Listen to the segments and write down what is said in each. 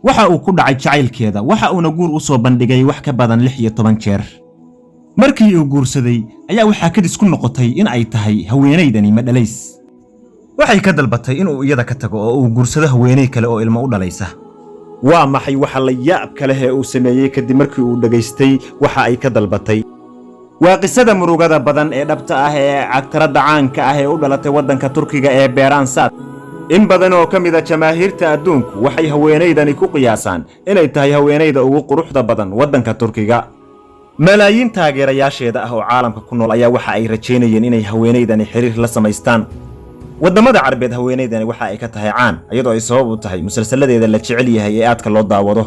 Waxa uu ku dhacay jacaylkeeda, waxa uuna guur u soo bandhigay wax ka badan 16 jeer. Markii uu guursaday ayaa waxaa kadis ku noqotay in ay tahay haweenaydani madhalays. Waxay ka dalbatay inuu iyada ka tago oo uu guursado haweenay kale oo ilmo u dhalaysa. Waa maxay waxa la yaabka leh ee uu sameeyey kadib markii uu dhegaystay waxa ay ka dalbatay? Waa qisada murugada badan ee dhabta ah ee cagtaradda caanka ah ee u dhalatay waddanka Turkiga ee Beeraan Saat. In badan oo ka mid a jamaahiirta adduunku waxay haweenaydani ku qiyaasaan inay tahay haweenayda ugu quruxda badan waddanka Turkiga. Malaayiin taageerayaasheeda ah oo caalamka ku nool ayaa waxa ay rajaynayeen inay haweenaydani xiriir la samaystaan. Waddamada Carbeed haweenaydani waxa ay ka tahay caan, iyadoo ay sabab u tahay musalsaladeeda la jecel yahay ee aadka loo daawado.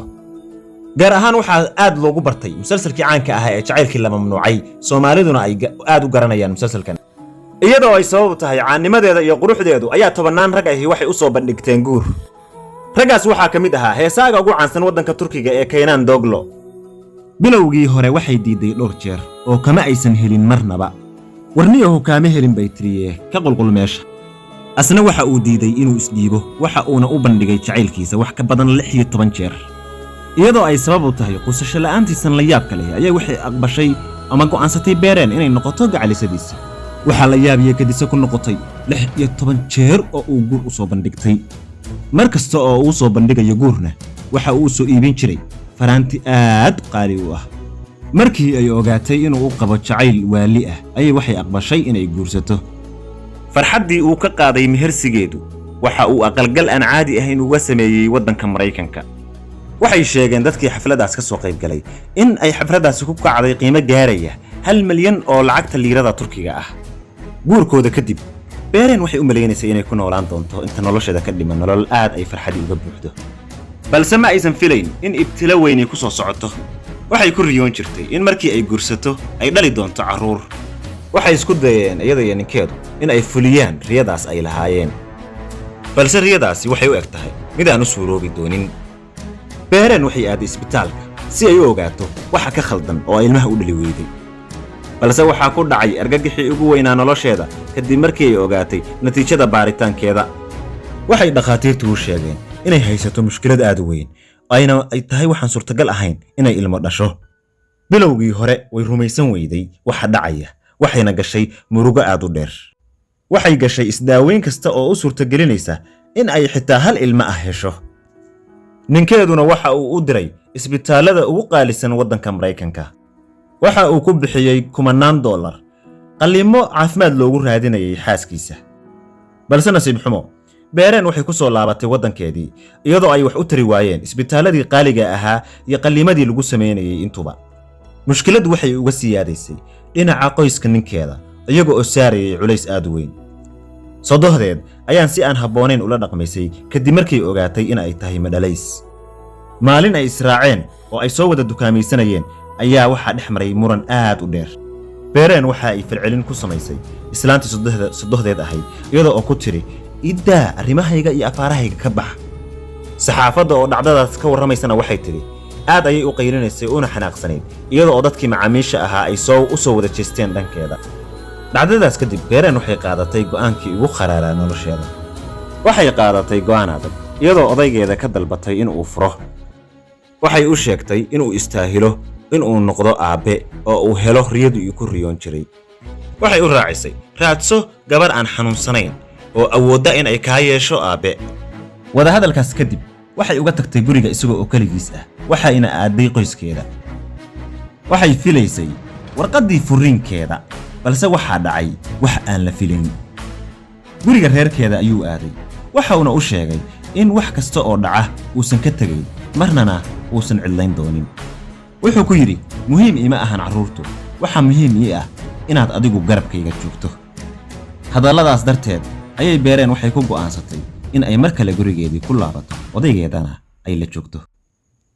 Gaar ahaan waxaa aad loogu bartay musalsalkii caanka ahaa ee Jacaylkii la Mamnuucay, Soomaaliduna ay aad u garanayaan musalsalkan. Iyadoo ay sabab u tahay caannimadeeda iyo quruxdeedu ayaa tobannaan rag ahi waxay u soo bandhigteen guur. Raggaas waxaa ka mid ahaa heesaaga ugu caansan waddanka Turkiga ee Kaynaan Doglo. Bilowgii hore waxay diiday dhowr jeer oo kama aysan helin marnaba. "Warniyahu, kaama helin," bay tiriye, "ka qulqul meesha." Asna waxa uu diiday inuu isdhiibo, waxa uuna u bandhigay jacaylkiisa wax ka badan 16 jeer. Iyadoo ay sabab u tahay qusasho la'aantiisan la yaabka leh ayaa waxay aqbashay ama go'aansatay Beereen inay noqoto gacalisadiisa. Waxaa la yaabiye kadise ku noqotay 16 jeer oo uu guur u soo bandhigtay. Mar kasta oo uu soo bandhigayo guurna waxa uu soo iibin jiray faraanti aad qaali u ah. Markii ay ogaatay inuu u qabo jacayl waali ah ayay waxay aqbashay inay guursato. Farxaddii uu ka qaaday mehersigeedu waxa uu aqalgal aan caadi ahayn uga sameeyey waddanka Maraykanka. Waxay sheegeen dadkii xafladaas ka soo qayb galay in ay xafladaasi ku kacday qiimo gaaraya 1 milyan oo lacagta liirada Turkiga ah. Guurkooda kadib Beereen waxay u malaynaysay inay ku noolaan doonto inta nolosheeda ka dhiman nolol aad ay farxadii uga buuxdo, balse ma aysan filayn in ibtilo weynay ku soo socoto. Waxay ku riyoon jirtay in markii ay guursato ay dhali doonto carruur. Waxay isku dayeen iyada iyo ninkeedu in ay fuliyaan riyadaas ay lahaayeen, balse riyadaasi waxay u eg tahay mid aan u suuroobi doonin. Beereen waxay aaday isbitaalka si ay u ogaato waxa ka khaldan oo ay ilmaha u dhali weyday, balse waxaa ku dhacay argagixii ugu weynaa nolosheeda kadib markii ay ogaatay natiijada baaritaankeeda. Waxay dhakhaatiirtu u sheegeen inay haysato mushkilad aad u weyn, ayna ay tahay waxaan suurtagal ahayn inay ilmo dhasho. Bilowgii hore way rumaysan weyday waxa dhacaya, waxayna gashay murugo aad u dheer. Waxay gashay isdaaweyn kasta oo u suurtagelinaysa in ay xitaa hal ilmo ah hesho. Ninkeeduna waxa uu u diray isbitaallada ugu qaalisan waddanka Maraykanka. Waxa uu ku bixiyey kumanaan dollar qalliimo caafimaad loogu raadinayay xaaskiisa, balse nasiib xumo Beereen waxay ku soo laabatay waddankeedii iyadoo ay wax u tari waayeen isbitaalladii qaaliga ahaa iyo qalliimadii lagu samaynayay intuba. Mushkiladdu waxay uga siyaadaysay dhinaca qoyska ninkeeda, iyaga oo saarayay culays aad u weyn. Sodohdeed ayaan si aan habboonayn ula dhaqmaysay kadib markay ogaatay in ay tahay madhalays. Maalin ay israaceen oo ay soo wada dukaamaysanayeen ayaa waxaa dhex maray muran aad u dheer. Beereen waxa ay falcelin ku samaysay islaantii sodohdeed ahayd, iyadoo oo ku tidhi, "Iddaa, arrimahayga iyo afaarahayga ka bax." Saxaafadda oo dhacdadaas ka warramaysana waxay tidhi, aad ayay u qaylinaysay una xanaaqsanayd, iyadoo oo dadkii macaamiisha ahaa ay soo u soo wada jeesteen dhankeeda. Dhacdadaas kadib Beereen waxay qaadatay go'aankii ugu kharaaraa nolosheeda. Waxay qaadatay go'aan adag, iyadoo odaygeeda ka dalbatay inuu furo. Waxay u sheegtay inuu istaahilo inuu noqdo aabbe oo uu helo riyadii uu ku riyoon jiray. Waxay u raacisay, "Raadso gabar aan xanuunsanayn oo awoodda in ay kaa yeesho aabbe." Wadahadalkaas kadib waxay uga tagtay guriga isaga oo keligiis ah, waxayna aaday qoyskeeda. Waxay filaysay warqaddii furiinkeeda, balse waxaa dhacay wax aan la filayn. Guriga reerkeeda ayuu aaday, waxa uuna u sheegay in wax kasta oo dhaca uusan ka tegayn, marnana uusan cidlayn doonin. Wuxuu ku yidhi, "Muhiim iima ahan carruurtu, waxaa muhiim ii ah inaad adigu garabkayga joogto." Hadalladaas darteed ayay Beereen waxay ku go'aansatay in ay mar kale gurigeedii ku laabato, odaygeedana ay la joogto.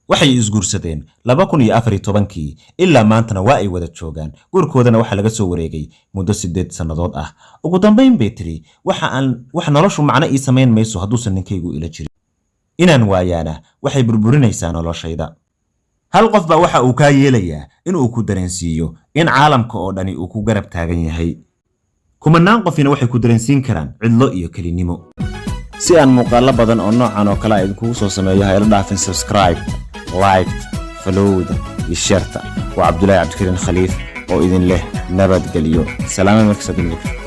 Waxay isguursadeen 2014-kii, ilaa maantana waa ay wada joogaan. Guurkoodana waxaa laga soo wareegay muddo 8 sannadood ah. Ugu dambayn bay tidhi, "Waxa aan wax noloshu macno ii samayn mayso hadduusan ninkaygu ila jirin. Inaan waayaana waxay burburinaysaa noloshayda." Hal qof baa waxa uu kaa yeelayaa inuu ku dareensiiyo in caalamka oo dhani uu ku garab taagan yahay. Kumanaan qofina waxay ku dareensiin karaan cidlo iyo kelinimo. Si aan muuqaallo badan oo noocan oo kale a idinkugu soo sameeyo, ha ila dhaafin subscribe, like, followda iyo shareta. Waa Cabdulaahi Cabdikariin Khaliif oo idin leh nabadgelyo. Salaama markasta dunida.